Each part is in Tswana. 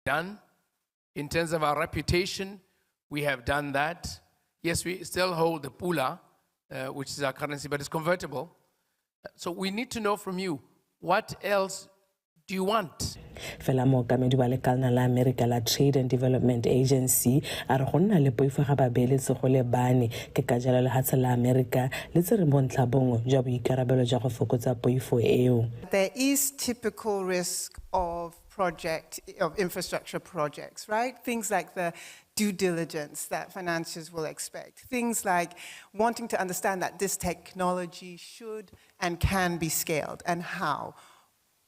Done. In terms of our reputation, we have done that. Yes, we still hold the pula, which is our currency, but it's convertible. So we need to know from you, what else do you want? Fela mookamedi wa lekalana la America la Trade and Development Agency a re go nna le poifo ga babeeletsi go lebane, ke ka jalo lehatshe la America le tsere bontlha bongwe jwa boikarabelo jwa go fokotsa poifo eo. There is typical risk of infrastructure projects, right? Things like the due diligence that financiers will expect, things like wanting to understand that this technology should and can be scaled and how,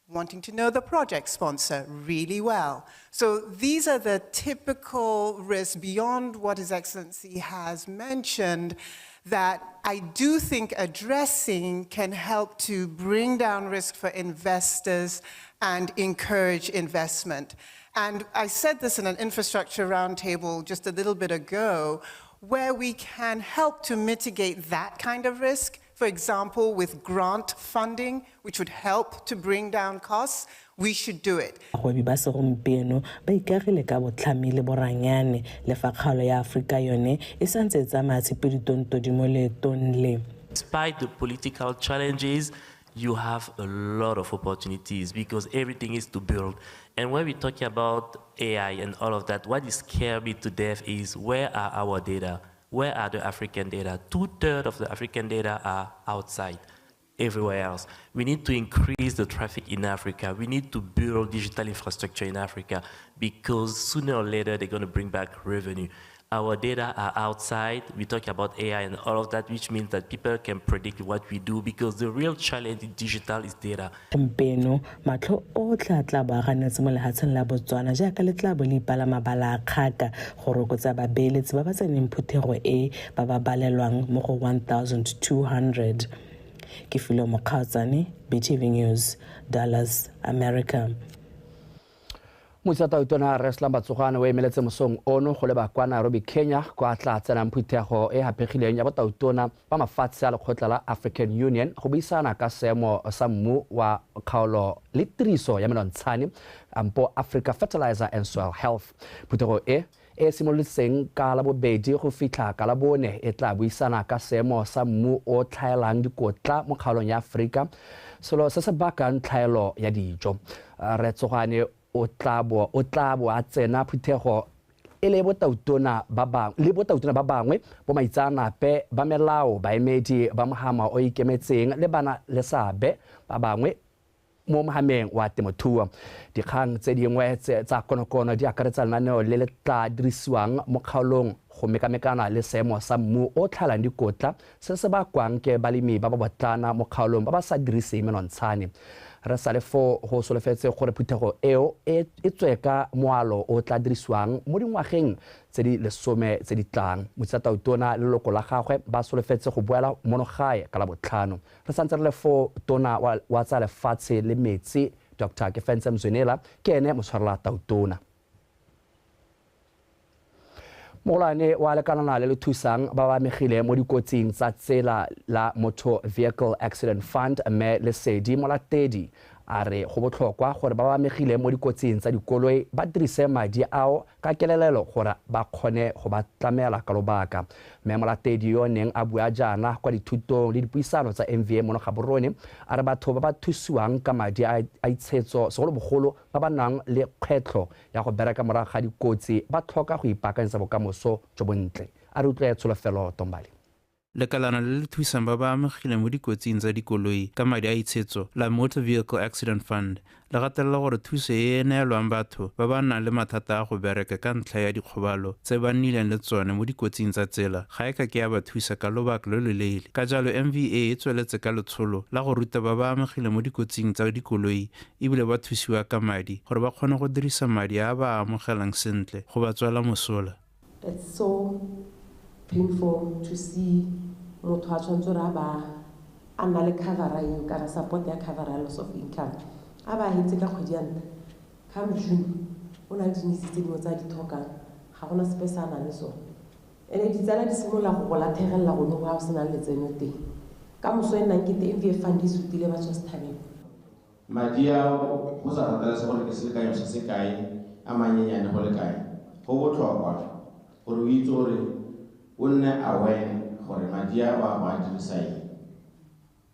wanting to know the project sponsor really well. So these are the typical risks beyond what His Excellency has mentioned that I do think addressing can help to bring down risk for investors and encourage investment. And I said this in an infrastructure roundtable just a little bit ago, where we can help to mitigate that kind of risk, for example, with grant funding, which would help to bring down costs, we should do it. Bagwebi ba segompieno ba ikagile ka botlhami le boranyane, le fa kgaolo ya Aforika yone e santse e tsamaya tshipiditontodi mo leetong le. Despite the political challenges, you have a lot of opportunities because everything is to build. And when we're talking about AI and all of that, what is scared me to death is where are our data? Where are the African data? 2/3 of the African data are outside, everywhere else. We need to increase the traffic in Africa. We need to build digital infrastructure in Africa because sooner or later they're going to bring back revenue. Our data are outside. We talk about AI and all of that, which means that people can predict what we do because the real challenge in digital is data. Gompieno matlho otlhe a tla bo a ganetse mo lehatsheng la Botswana jaaka le tla bo le ipala mabala a kgaka go rokotsa babeeletsi ba ba tseneng phuthego e ba ba balelwang mo go 1200. Ke Filwe Mokgaotsane, BTV News, Dallas, America. Motsatautona Reslam Batsogane o emeletse mosong ono go leba kwa Nairobi, Kenya, kwa tla tsenang phuthego e haphegileng ya botautona ba mafatshe a lekgotla la African Union go buisana ka seemo sa mmu wa kgaolo le tiriso ya menontshane ampo Africa Fertilizer and Soil Health. Phuthego e e simololetseng ka labobedi go fitlha ka labone e tla buisana ka seemo sa mmu o tlhaelang dikotla mo kgaolong ya Aforika, selo se se bakang tlhaelo ya dijo. Re Tsogane o tla bo a tsena phuthego e le botautona ba bangwe le botautona ba bangwe bo maitseanape ba melao, baemedi ba mohama o ikemetseng le bana le seabe ba bangwe mo mohameng wa temothuo. Dikgang tse dingwe tsa konokono di akaretsa lenaneo le le tla dirisiwang mo kgaolong go mekamekana le seemo sa mmu o tlhalang dikotla se se bakwang ke balemi ba ba botlana mo kgaolong ba ba sa diriseng menontshane. Re sale fo go solofetse gore phuthego eo e tswe ka moalo o tla dirisiwang mo dingwageng tse di 10 tse di tlang. Motsatautona le leloko la gagwe ba solofetse go boela mono gae ka Labotlhano. Re santse re le fo tona wa tsa lefatshe le metsi Dr. Kefentse Mzwinila ke ene motshwarela tautona. Mogolwane wa lekalana le le thusang ba ba amegile mo dikotsing tsa tsela la Motor Vehicle Accident Fund mme Lesedi Molatedi a re go botlhokwa gore ba ba amegile mo dikotsing tsa dikoloi ba dirise madi ao ka kelelelo gore ba kgone go ba tlamela ka lobaka. Mme Molatedi yo neng a bua jaana kwa dithutong le dipuisano tsa MVA mono Gaborone a re batho ba ba thusiwang ka madi a itshetso segolobogolo ba ba nang le kgwetlho ya go bereka morago ga dikotsi ba tlhoka go ipaakanyetsa bokamoso jo bontle. A re utlwe Tsholofelo Tombale. Lekalana le le thusang ba ba amegileng mo dikotsing tsa dikoloi ka madi a itshetso la Motor Vehicle Accident Fund le gatelela gore thuso e e neelwang batho ba ba nang le mathata a go bereka ka ntlha ya dikgobalo tse ba nnileng le tsone mo dikotsing tsa tsela ga e ka ke ya ba thusa ka lobaka lo loleele. Ka jalo MVA e tsweletse ka letsholo la go ruta ba ba amegileng mo dikotsing tsa dikoloi ebile ba thusiwa ka madi gore ba kgone go dirisa madi a ba amogelang sentle go ba tswela mosola. It's so painful to see motho a tshwanetse gore a ba a nna le covera eo kana support ya covera loss of income a ba hetse ka kgwedi ya ntlha, come June o na le dinitse tse dingwe tse a di tlhokang, ga gona sepe se a nang le sone. Ene ditsala di simolola go go latlhegelela gone go a o senang letseno teng. Ka moso e nnang kete MVA fund e sutile ba tswa sethabeng. Madi ao go sa kgathalesege gore ke selekanyo se se kae a manyenyane go le kae, go botlhokwa gore o itse gore o nne aware gore madi a o a go a dirisa eng.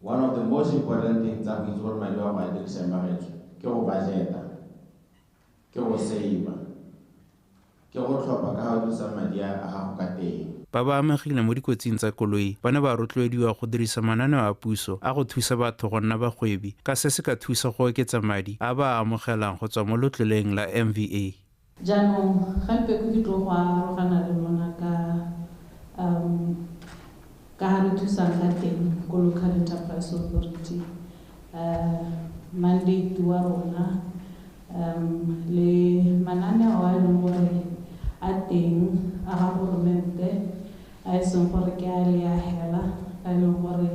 One of the most important things tsa go itse gore madi a go a dirisang, bagaetsho, ke go budgeta, ke go save, ke go tlhopha ka ga o dirisa madi a gago ka teng. Ba ba amegileng mo dikotsing tsa koloi ba ne ba rotloediwa go dirisa mananeo a puso a go thusa batho go nna bagwebi, ka se se ka thusa go oketsa madi a ba a amogelang go tswa mo letloleng la MVA. Jaanong gampe ke tlo go arogana le lona ka ka ga re thusang ka teng ko Local Enterprise Authority, mandate wa rona le mananeo a e leng gore a teng a ga goromente, a e seng gore ke a le a hela, a e leng gore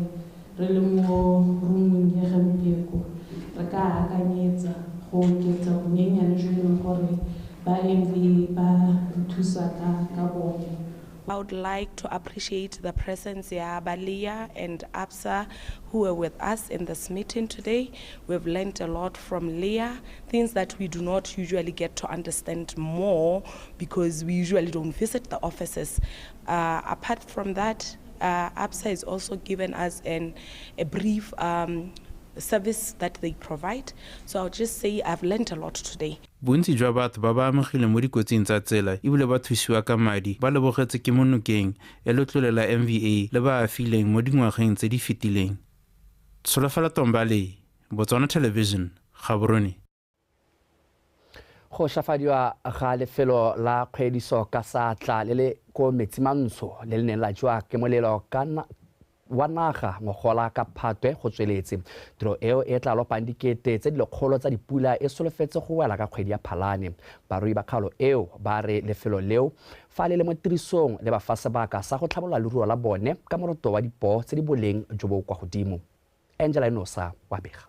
re le mo roomong e gampieko re ka akanyetsa go oketsa bonyenyane jo e leng gore ba MVA ba re thusa ka bone. I would like to appreciate the presence ya Balia and ABSA who were with us in this meeting today. We've learned a lot from Leah, things that we do not usually get to understand more because we usually don't visit the offices. Apart from that, ABSA has also given us a brief service that they provide. So I'll just say I've learned a lot today. Bontsi jwa batho ba ba amegileng mo dikotsing tsa tsela ebile ba thusiwa ka madi ba lebogetse ke monokeng ya letlole la MVA le ba a fileng mo dingwageng tse di fetileng. Tsholofelo Tombale, Botswana Television, Gaborone. Go shafadiwa ga lefelo la kgwediso ka seatla le le ko Metsimantsho le le neng la jewa ke molelo ka wa naga ngogola ka Phatwe go tsweletse. Tiro eo e tla lopang dikete tse dilekgolo tsa dipula e solofetse go wela ka kgwedi ya Phalane. Barui ba kgaolo eo ba re lefelo leo fa le le mo tirisong le ba fa sebaka sa go tlhabolola leruo la bone ka moroto wa dipoo tse di boleng jo bo kwa godimo. Angela Enosa wa bega.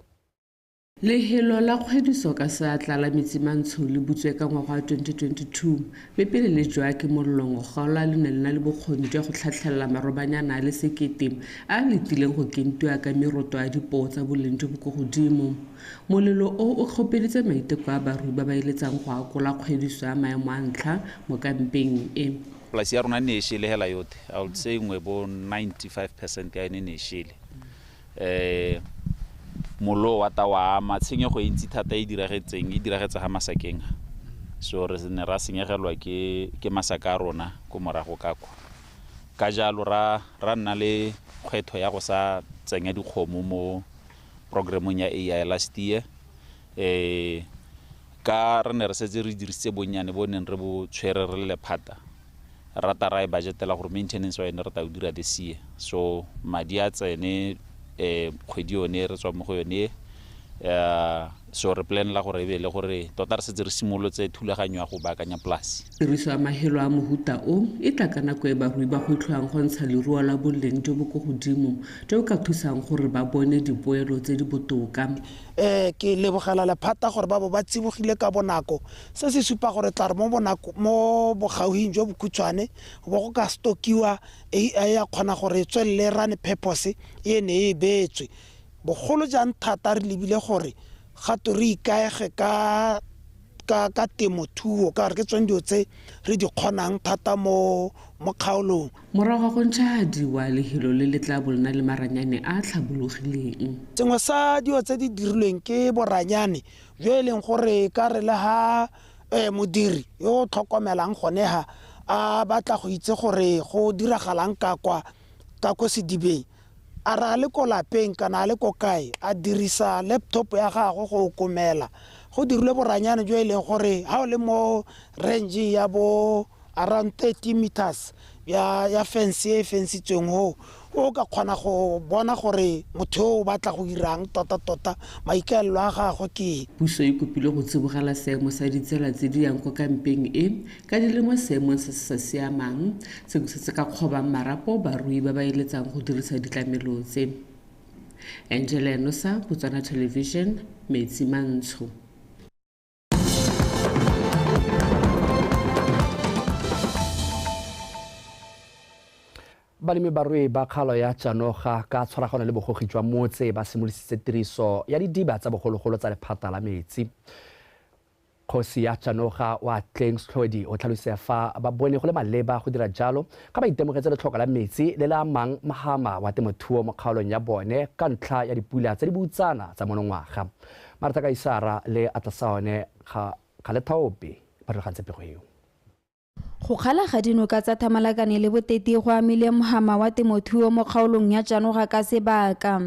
Lehelo la kgwediso ka seatla la Metsimantsho le butswe ka ngwaga wa 2022, mme pele le jwa ke mollo ngogola le ne le na le bokgoni jwa go tlhatlhelela marobanyana a le 1000 a a letileng go kentiwa ka meroto ya dipoo tsa boleng jo bo ko godimo. Molelo o o kgopeditse maiteko a barui ba ba eletsang go akola kgwediso ya maemo a ntlha mo kampeng e. Polasi ya rona ne e shele hela yotlhe. I would say nngwe bo 95% ya yone ne e shele. Mollo wa ta wa ama, tshenyego e ntsi thata e diragetseng, e diragetse ga masakeng. So re ne ra senyegelwa ke masaka a rona ko morago ka kwa. Ka jalo ra nna le kgwetlho ya go sa tsenya dikgomo mo programmong ya AI last year. Ka re ne re setse re dirisitse bonnyane bo neng re bo tshwere re le lephata, rata ra e budgetela gore maintenance wa yone re tla o dira this year. So madi a tsene kgwedi yone re tswa mo go yone, so re planela gore e be le gore tota re setse re simolotse thulaganyo ya go baakanya polasi. Tiriso ya mahelo a mohuta o e tla ka nako e barui ba gwetlhiwang go ntsha leruo la boleng jo bo ko godimo jo bo ka thusang gore ba bone dipoelo tse di botoka. Ke lebogela lephata gore ba bo ba tsibogile ka bonako. Se se supa gore tla re mo bonako mo bogauhing jo bokhutshwane bo go ka stokiwa AI ya kgona gore e tswelele run purpose e ne e beetswe. Bogolo jang thata re lebile gore gato re ikaege ka temothuo ka gore ke tsone dilo tse re di kgonang thata mo kgaolong. Morago ga go ntšhadiwa lehelo le le tla bo le na le maranyane a a tlhabologileng. Sengwe sa dilo tse di dirilweng ke boranyane jo e leng gore ka re le ha modiri yo o tlhokomelang gone ha a batla go itse gore go diragalang ka kwa ka ko sedibeng, a re a le ko lapeng kana a le ko kae, a dirisa laptop ya gagwe go okomela. Go dirilwe boranyane jo e leng gore ha o le mo range ya bo around 30 meters ya fence e fensitsweng ho, o ka kgona go bona gore motho yo o batla go dirang tota-tota, maikaelelo a gagwe ke eng. Puso e kopile go tsibogela seemo sa ditsela tse di yang kwa kampeng e ka di le mo seemong se se sa siamang, sengwe se se ka kgobang marapo barui ba ba eletsang go dirisa ditlamelo tse. Angela Enosa, Botswana Television, Metsimantsho. Balemi barui ba kgaolo ya Janoga ka tshwaragano le bogogi jwa motse ba simolositse tiriso ya didiba tsa bogologolo tsa lephata la metsi. Kgosi ya Chanoga wa Tleng Setlhodi o tlhalositse fa ba bone go le maleba go dira jalo ka ba itemogetse letlhoko la metsi le le amang mohama wa temothuo mo kgaolong ya bone ka ntlha ya dipula tse di boutsana tsa monongwaga. Martha Kaisara le Atlasaone ga Lethaope ba rulagantse pego eo. Go kgala ga dinoka tsa Thamalakane le Boteti go amile mohama wa temothuo mo kgaolong ya Chanoga ka sebaka.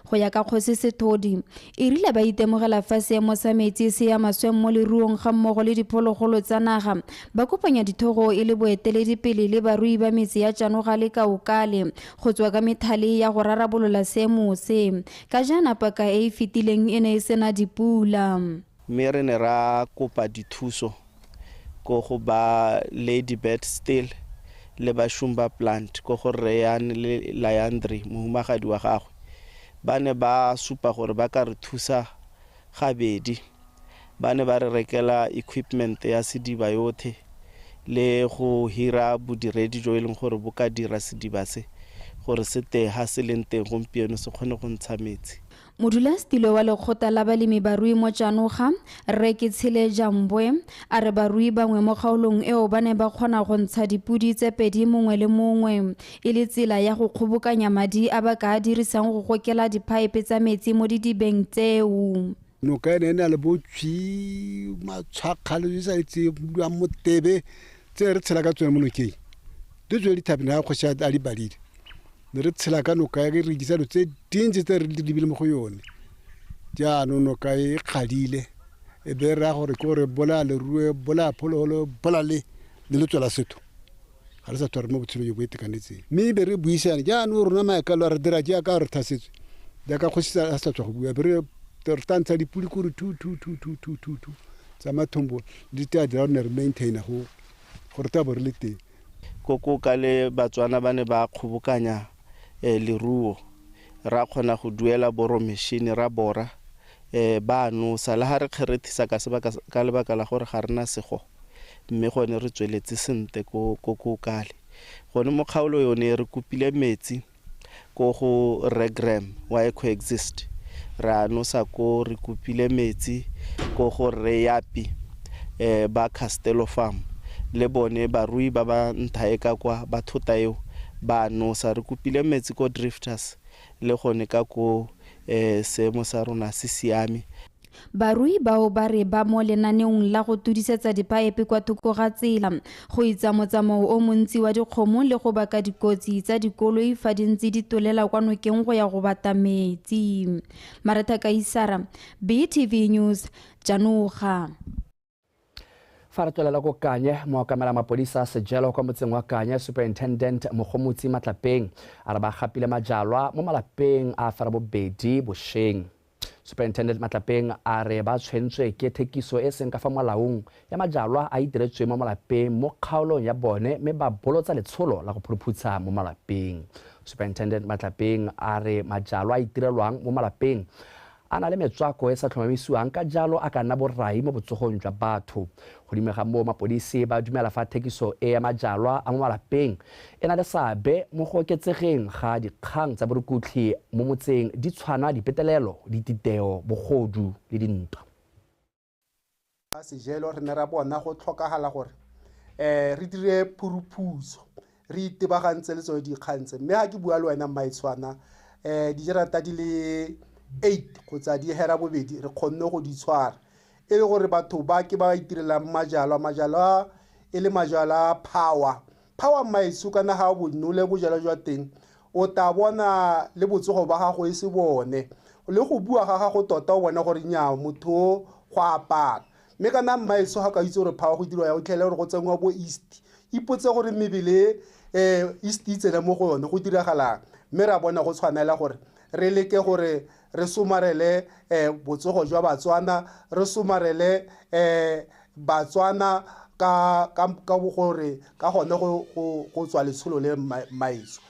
Go ya ka Kgosi Sethodi, e rile ba itemogela fa seemo sa metsi se ya maswe mo leruong ga mmogo le diphologolo tsa naga, ba kopanya dithogo e le boeteledipele le barui ba metse ya Chanoga le Kaokale go tswa ka methale ya go rarabolola seemo se. Ka jaana paka e e fetileng e ne e sena dipula. Mme re ne ra kopa dithuso ko go ba Ladybird Steel le ba Shumba Plant ko go Reyane le Layandri mohumagadi wa gagwe. Ba ne ba supa gore ba ka re thusa gabedi. Ba ne ba re rekela equipment ya sediba yothe le go hira bodiredi jo e leng gore bo ka dira sediba se gore se teng ha se leng teng gompieno se kgone go ntsha metsi. Modulasetilo wa lekgotla la balemi barui mo Chanoga, Rre Ketshele Jambwe, a re barui bangwe mo kgaolong eo ba ne ba kgona go ntsha dipudi tse pedi mongwe le mongwe e le tsela ya go kgobokanya madi a ba ka a dirisang go gokela diphaepe tsa metsi mo didibeng tseo. Noka ene e na le botšhwi, matshwakgalo di sa itse buang motebe tse re tshela ka tsone mo nokeng. Di tswe dithapi na kgosi a di badile. Ne re tshela ka noka e re rekisa dilo tse dintsi tse re di lebile mo go yone. Jaanong noka e kgadile e be raya gore ke gore bolaya leruo, bolaya phologolo, bolaya le letswe la setho. Ga re sa tshware mo botshelo jo bo itekanetseng. Mme e be re buisane jaanong rona maikalo re dira jaaka re thasetswe jaaka kgosi a sa tswa go bua, be re tantsha dipudi kore 2 2 2 2 2 2 2 tsa mathombo di tla dira ne re maintaina go gore tla bo re le teng. Koko ka le Batswana ba ne ba kgobokanya leruo ra kgona go duela boro machine ra bora ba nosa le ha re kgerethisa ka sebaka ka lebaka la gore ga rena sego mme gone re tsweletse sente ko ko kale gone mo kgaolo yone re kopile metsi ko go Regram wa coexist ra nosa ko re kopile metsi ko go Reyapi ba Castello Farm le bone barui ba ba nthae ka kwa ba thota eo ba nosa re kopile metsi ko Drifters le gone ka ko seemo sa rona se siame. Barui bao ba re ba mo lenaneong la go tudisetsa diphaepe kwa thoko ga tsela go itsa motsamao o montsi wa dikgomo le go baka dikotsi tsa dikoloi fa di ntse di tolela kwa nokeng go ya go bata metsi. Maretha Kaisara, BTV News, Chanoga. Fa re tswelela ko Kanye, mookamela mapodisa a sejelo kwa motseng wa Kanye, Superintendent Mogomotsi Matlapeng a re ba gapile majalwa mo malapeng a ferabobedi bošeng. Superintendent Matlapeng a re ba tshwentswe ke thekiso e seng ka fa molaong ya majalwa a itiretsweng mo malapeng mo kgaolong ya bone mme ba bolotsa letsholo la go phuruphutsha mo malapeng. Superintendent Matlapeng a re majalwa a itirelwang mo malapeng a na le metswako e sa tlhomamisiwang ka jalo a ka nna borai mo botsogong jwa batho. Godimo ga moo mapodisi ba dumela fa thekiso e ya majalwa a mo malapeng e na le seabe mo go oketsegeng ga dikgang tsa borukutlhi mo motseng di tshwana dipetelelo, dititeo, bogodu le dintwa. Sejelo re ne ra bona go tlhokagala gore re dire phuruphuso re itebagantse le tsone dikgang tse, mme ga ke bua le wena mmaetshwana dijarata di le 8 kgotsa di hera bobedi re kgonne go di tshwara e le gore batho ba ke ba itirelang majalwa e le majalwa power mmaetso kana ga bo nole bojalwa jwa teng o ta bona le botsogo ba gago e se bone le go bua ga gago tota o bona gore nya motho go apara mme kana mmaetso ga ka itse gore power go dirwa ya o tlhele gore go tsenngwa bo east ipotse gore mebele east e tsena mo go yone go diragalang mme ra bona go tshwanela gore re leke gore re somarele botsogo jwa Batswana re somarele Batswana ka gore ka gone go tswa letsholo le maetso.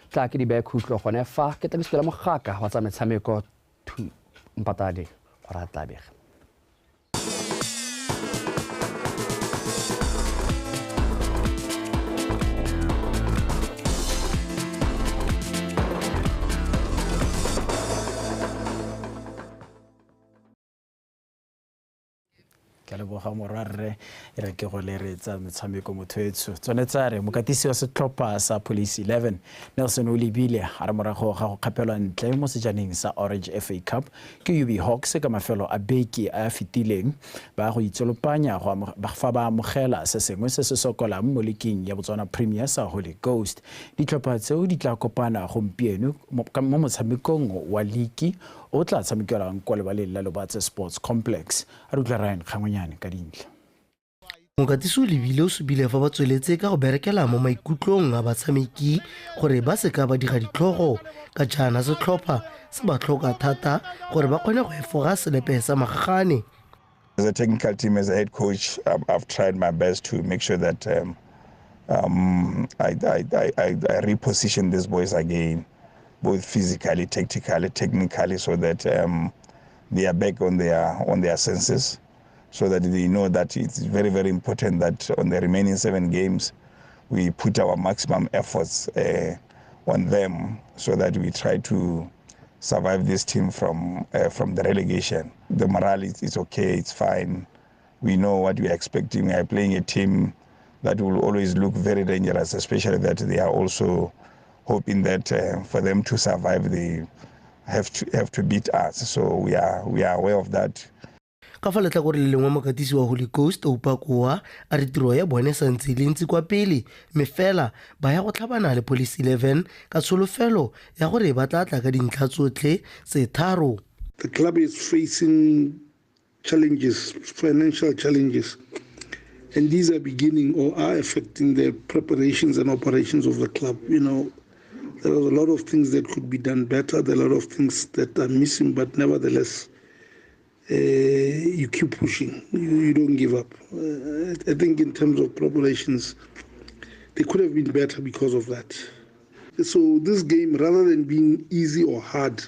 Tla ke di beye khutlo gone fa ke tla ke sekela mogaka wa tsa metshameko Mpatadi gore a tla bega. Ke leboga morwarre, e re ke go leretsa metshameko motho etsho. Tsone tsa re mokatisi wa setlhopha sa Police 11 Nelson Olebile a re morago ga go kgapelwa ntle mo sejaneng sa Orange FA Cup ke UB Hawks ka mafelo a beke a a fetileng, ba go itsolopanya fa ba amogela se sengwe se se sokolang mo liking ya Botswana Premier sa Holy Ghost. Ditlhopha tseo di tla kopana gompieno mo motshamekong wa liki o tla tshamekelwang kwa lebaleng la Lobatse Sports Complex. A re utlwa Ryan Kgangwenyane ka dintlha. Mokatisi o lebile o supile fa ba tsweletse ka go berekela mo maikutlong a batshameki gore ba seka ba diga ditlhogo, ka jaana setlhopha se ba tlhoka thata gore ba kgone go efoga selepe sa magagane. As a technical team, as a head coach, I've tried my best to make sure that I reposition these boys again, both physically, tactically, technically, so that they are back on their senses, so that they know that it's very, very important that on the remaining 7 games, we put our maximum efforts on them, so that we try to survive this team from the relegation. The morale is okay, it's fine. We know what we are expecting. We are playing a team that will always look very dangerous, especially that they are also hoping that for them to survive, they have to beat us. So we are aware of that. Ka fa letlhakoreng le lengwe, mokatisi wa Holy Ghost Oupa Koa a re tiro ya bone santse le ntse kwa pele, mme fela ba ya go tlhabana le Police 11 ka tsholofelo ya gore ba tla tla ka dintlha tsotlhe tse 3. The club is facing challenges, financial challenges, and these are beginning or are affecting the preparations and operations of the club. You know, there are a lot of things that could be done better. There are a lot of things that are missing, but nevertheless, you keep pushing. You don't give up. I think in terms of preparations, they could have been better because of that. So this game, rather than being easy or hard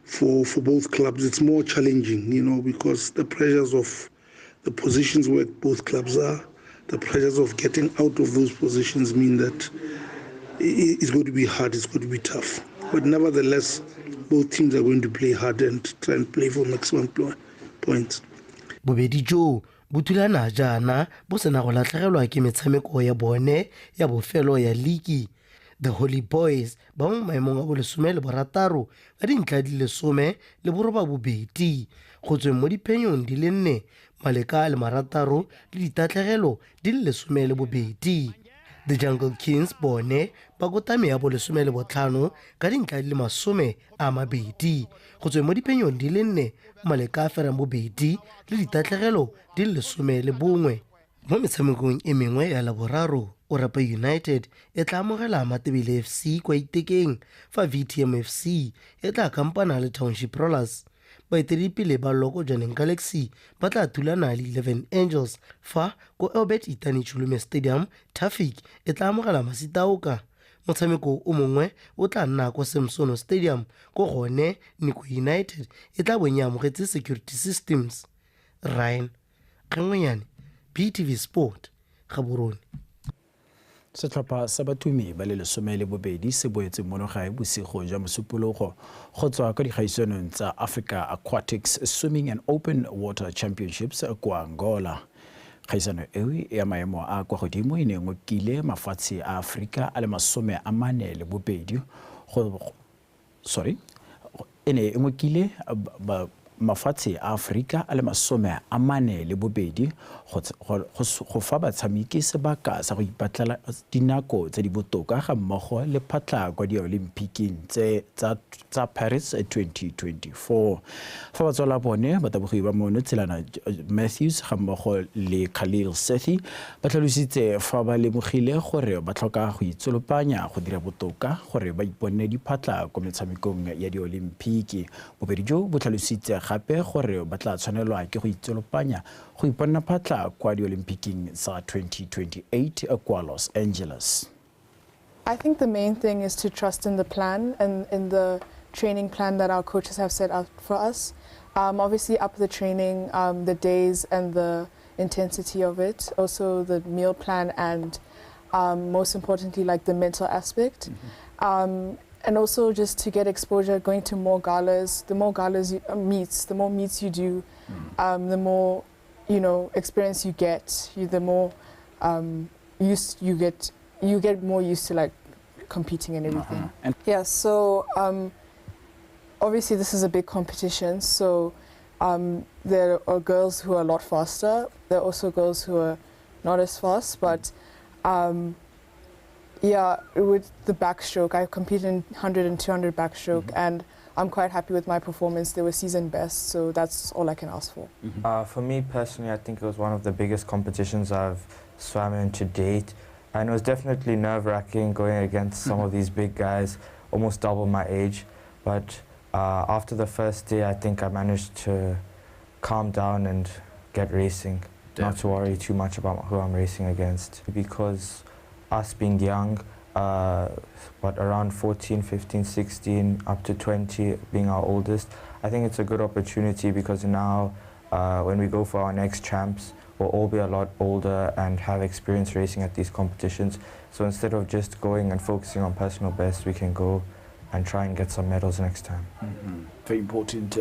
for both clubs, it's more challenging, you know, because the pressures of the positions where both clubs are, the pressures of getting out of those positions mean that it's going to be hard, it's going to be tough. But nevertheless, both teams are going to play hard and try and play for maximum points. Bobedi jo bo thulana jaana bo sena go latlhegelwa ke metshameko ya bone ya bofelo ya liki. The Holy Boys ba mo maemong a bo16 ka dintlha di le 18 go tsweng mo diphenyong di le 4, maleka le 6 le ditatlhegelo di le 12. The Jungle Kings bone ba kotame ya bo15 ka dintlha di le 20 go tsweng mo diphenyong di le 4, maleka a ferang 2 le ditatlhegelo di le 11. Mo metshamekong e mengwe ya Laboraro, Orapa United e tla amogela Matebele FC kwa Itekeng, fa VTM FC e tla kampana le Township Rollers. Baeteledipele ba Loko Jwaneng Galaxy ba tla thulana le 11 Angels, fa ko Albert Itani Chulume Stadium Traffic e tla amogela Masitaoka. Motshameko o mongwe o tla nna ko Samsono Stadium, ko gone Nico United e tla bong e amogetse Security Systems. Ryan Kgengwenyane, BTV Sport, Gaborone. Setlhopha sa bathumi ba le 12 se boetse mono gae bosigo jwa Mosupologo go tswa kwa dikgaisanong tsa Africa Aquatics Swimming and Open Water Championships kwa Angola. Kgaisano eo ya maemo a kwa godimo e ne ngokile mafatshe a Afrika a le 42 e ne ngokile mafatshe a Afrika a le 42 go fa batshameki sebaka sa go ipatlela dinako tse di botoka ga mmogo le phatla kwa di-Olympiking tsa Paris 2024. Fa batswala bone batabogi ba mono Tselana Matthews ga mmogo le Khalil Sethi ba tlhalositse fa ba lemogile gore ba tlhoka go itsolopanya go dira botoka gore ba ipone diphatla kwa metshamekong ya di-Olympiki. Bobedi jo bo tlhalositse gape gore ba tla tshwanelwa ke go itsolopanya go iponna phatla kwa di-Olympiking tsa 2028 kwa Los Angeles. I think the main thing is to trust in the plan and in the training plan that our coaches have set out for us. Obviously up the training, the days and the intensity of it, also the meal plan and most importantly like the mental aspect. Mm-hmm. And also just to get exposure, going to more galas. The more galas you, meets, the more meets you do, the more experience you get, the more used you get more used to like competing and everything. And yeah, so obviously this is a big competition, so there are girls who are a lot faster. There are also girls who are not as fast, but yeah, with the backstroke, I competed in 100 and 200 backstroke, and I'm quite happy with my performance. They were season best, so that's all I can ask for. For me personally, I think it was one of the biggest competitions I've swam in to date, and it was definitely nerve-wracking going against some of these big guys, almost double my age. But after the first day, I think I managed to calm down and get racing, not to worry too much about who I'm racing against. Because us being young, but around 14, 15, 16, up to 20 being our oldest, I think it's a good opportunity because now when we go for our next champs, we'll all be a lot older and have experience racing at these competitions. So instead of just going and focusing on personal best, we can go and try and get some medals next time. Very important.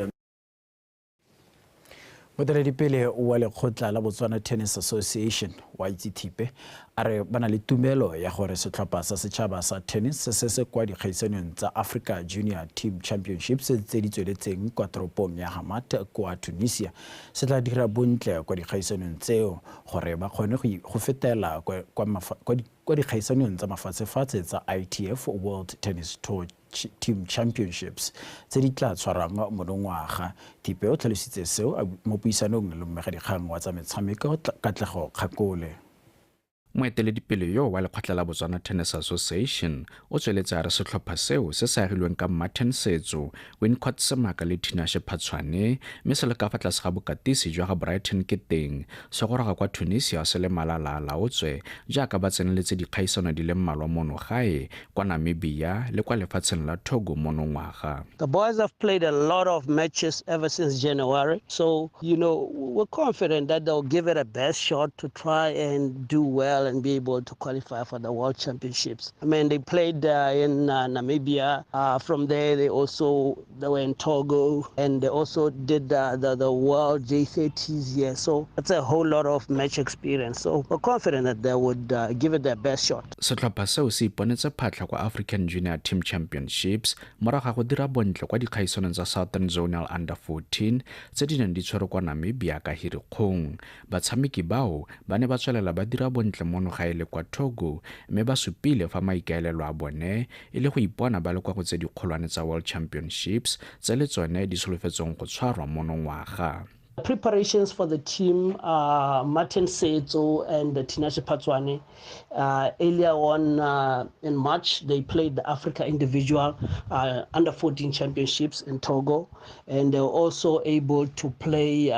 Moeteledipele wa lekgotla la Botswana Tennis Association wa itse Thipe a re ba na le tumelo ya gore setlhopha sa setšhaba sa tennis se se kwa dikgaisanong tsa Africa Junior Team Championships tse di tsweletseng kwa toropong ya Hamad kwa Tunisia se tla dira bontle kwa dikgaisanong tseo gore ba kgone go fetela kwa dikgaisanong tsa mafatshefatshe tsa ITF World Tennis Tour Team Championships tse di tla tshwarang monongwaga. Thipe o tlhalositse seo mo puisanong le mmegadikgang wa tsa metshameko Katlego Kgakole. Moeteledipele yo wa lekgotla la Botswana Tennis Association o tsweletse a re setlhopha seo se se agilweng ka Martin Setso, Wincott Semaka le Tinashe Phatshwane mme se le ka fa tlase ga bokatisi jwa ga Brighton Keteng se goroga kwa Tunisia se le malala a laotswe jaaka ba tseneletse dikgaisano di le mmalwa mono gae kwa Namibia le kwa lefatsheng la Togo monongwaga. The boys have played a lot of matches ever since January, so we're confident that they'll give it a best shot to try and do well and be able to qualify for the World Championships. I mean, they played in Namibia. From there, they were in Togo, and they also did the World J30s here. So that's a whole lot of match experience. So we're confident that they would give it their best shot. Setlhopha seo se iponetse phatlha kwa African Junior Team Championships morago ga go dira bontle kwa dikgaisanong tsa Southern Zonal Under 14 tse di neng di tshwerwe kwa Namibia ka Hirikgong. Batshameki bao ba ne ba tswelela ba dira bontle mono gae le kwa Togo mme ba supile fa maikaelelo a bone e le go ipona ba le kwa go tse dikgolwane tsa World Championships tse le tsone di solofetsweng go tshwarwa monongwaga. Preparations for the team, Martin Setso and Tinashe Phatshwane, earlier on in March, they played the Africa Individual Under 14 Championships in Togo, and they were also able to play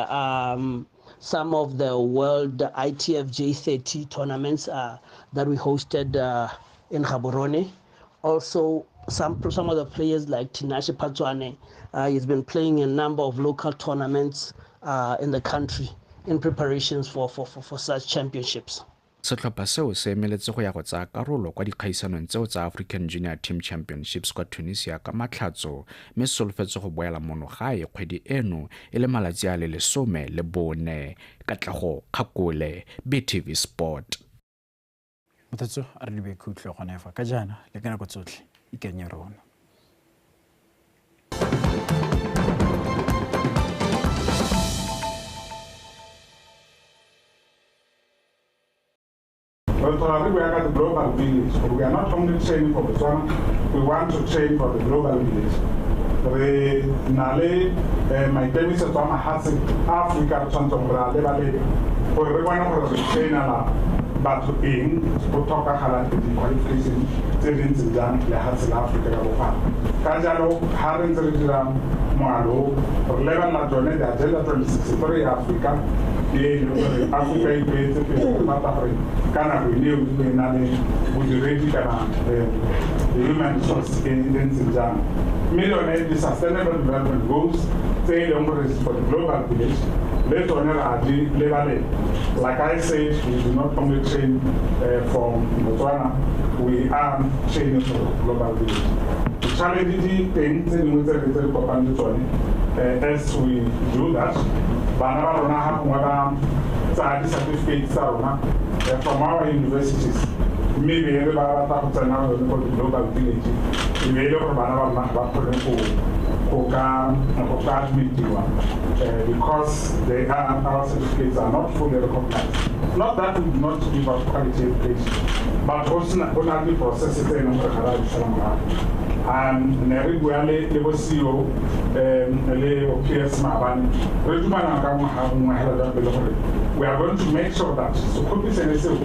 some of the World ITF J30 tournaments that we hosted in Gaborone. Also, some of the players like Tinashe Phatshwane, he's been playing a number of local tournaments in the country in preparations for such championships. Setlhopha seo se emeletse go ya go tsaya karolo kwa dikgaisanong tseo tsa African Junior Team Championships kwa Tunisia ka Matlhatso mme se solofetse go boela mono gae kgwedi eno e le malatsi a le 14. Katlego Kgakole, BTV Sport. Mothatso a re lebe khutlo gone fa ka jaana le ka nako tsotlhe ikanye rona. We are at the global village. We are not only training for Botswana, we want to train for the global village. Re na le maikemisetso a mahatshe a Afrika re tshwanetseng gore a lebalebe gore re bone gore re trainela batho eng, go tlhokagala di-qualification tse di ntseng jang lehatshe la Afrika ka bophara. Ka jalo ha re ntse re dira moalo re lebelela tsone the Agenda 2063 ya Afrika e leng gore Afrika e ipeetse pele go rata gore ka nako eo e na le bodiredi kana the human resource e ntseng jang. Mme lone di-sustainable development goals tse e leng gore for the global village le tsone ra di lebalela. Like I said, we do not only train from Botswana, we are training for the global village. The challenge di teng tse dingwe tse re kopang le tsone as we do that, Bana ba rona ga gongwe ba tsaya di-certificate tsa rona from our universities, mme be re ba rata go tsena yone ko di-global village, e be e le gore bana ba rona ga ba kgone go ka admitiwa because our certificates are not fully recognized. Not that we do not give out quality education, but go na le process tse e leng gore ga re a di sala morago. Ne re bua le bo CEO le bo PS maabane, re dumalana ka ngwaga hela jwa pele gore we are going to make sure that sekgopi sene seo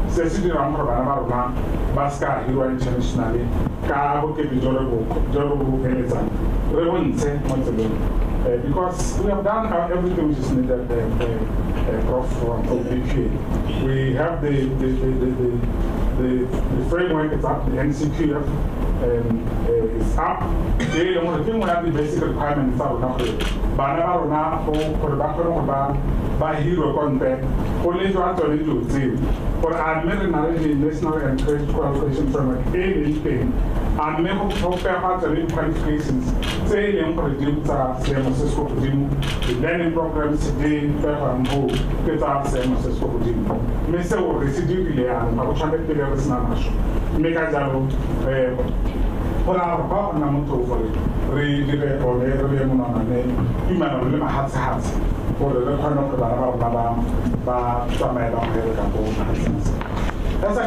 se se dirang gore bana ba rona ba se ka hirwa internationally ka bokete jo re bo eletsang re bo ntshe mo tseleng, because we have done everything which is needed, Prof, from BQA. We have the framework is up, the NCQF is up. E leng gore ke nngwe ya di-basic requirements tsa rona gore bana ba rona gore ba kgone gore ba hirwe ko ntle go lejwa tsone dilo tseo, gore a mme re na le di-national and trade qualification framework e leng teng, a mme go pegwa tsone di-qualifications tse e leng gore di tsa seemo se se ko godimo, di-learning programs di pegwang go ke tsa seemo se se ko godimo. Mme seo re se dirile yanong, ga go tshwane pele re sena naso. Mme ka jalo go raya gore ba go nna motho gore re dire one re beye monwana tumalano le mahatshehatshe gore re kgone gore bana ba rona ba tsamaye ba go bereka ko mahatsheng. As a